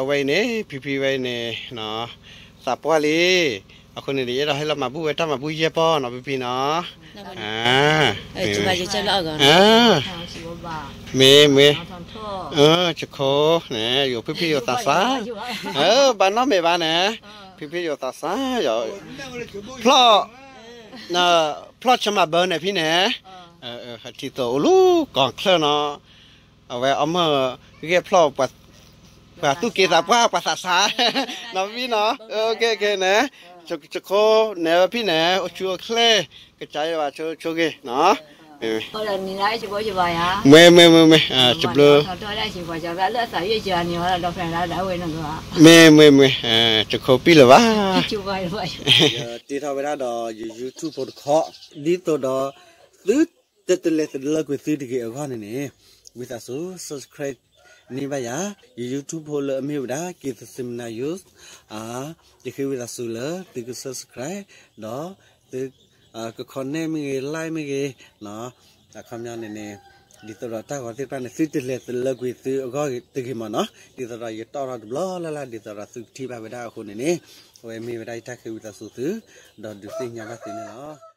ဝဲအံၤန့ၣ် ဖံဖံဝဲအံၤန့ၣ် သးပှၢ်လံ, အဃိန့ၣ် ယအဲၣ်ဒိးဟဲလီၤမၤဘူၣ်ဝဲတၢ်မၤဘူၣ်ယဲၢ်ပီၢ်နီၤ ဖံဖံနီၤ, မ့ၢ်မ့ၢ်, ဆခိၣ်န့ၣ် ယိာ်ဖံဖံယိာ်သးစၢ်, ဘၣ်နီတမံၤဘၣ်န့ၣ်, ဖံဖံယိာ်သးစၢ်ယီၤ, ဖျီၣ် ဖျီၣ်ဆၢမၤဘၢန့ၣ်ဖံန့ၣ်, ထံၣ်သိးအိၣ်လူၤကီၢ်ချၢနီၤ, အဝဲအီၣ်မၢၢ်ဂဲၢ်ဖျီၣ် ပှၤသူၣ်က့သးပှၢ် ပှၤသးစၢ်, နီၤဖံနီၤ, န့ၣ်, ဆခိၣ်န့ၣ်ဖံန့ၣ် အိၣ်ဆူၣ်အိၣ်ချ့, ကစၢ်ယွၤဆိၣ်ဂ့ၤနီၤ, မ့ၢ်မ့ၢ်မ့ၢ်မ့ၢ်, တဘျီ မ့ၢ်မ့ၢ်မ့ၢ်, ဆခိၣ်ပံၣ်လၢၤဘၣ်, တ့ထီၣ်ဝဲဒၣ်ဒီးယ YouTube ဖိတခီ, ဒ်သိးဒီး သုတလဲၤတလၢကွံာ်သုတဂ့ၤအဂီၢ်န့ၣ်န့ၣ်, ဝံသးစူၤ subscribe န့ၢ်ဘၣ်ယၤ, ယ YouTube ဖိလၢအမ့ၢ်ဝဲဒၣ် က့ၤသစ့မနၤယိ, ယဃ့ဝံသးစူၤလၢသုက subscribe ဒီးသုက comment မ့ၢ်ဂ့ၤ like မ့ၢ်ဂ့ၤ, အခီပညီန့ၣ်န့ၣ်, ဒ်သိးဒီးတၢ်ဂီၤသ့ၣ်တဖၣ်န့ၣ် သုတလဲၤတလၢကွံာ်သုအဂီၢ်တဂ့ၤမ့ၢ်နီၤ, ဒ်သိးဒီးယတီၣ်ထီၣ်တဘျီလၢ်လၢ် ဒ်သိးဒီးသုကထံၣ်ဘၣ်ဝဲဒၣ်အဃိန့ၣ်န့ၣ်, အဝဲမ့ၢ်ဝဲဒၣ်ယတၢ်ဃ့ဝံသးစူၤသု, ဒီးဒုးသ့ၣ်ညါဘၣ်သုန့ၣ်လီၤ.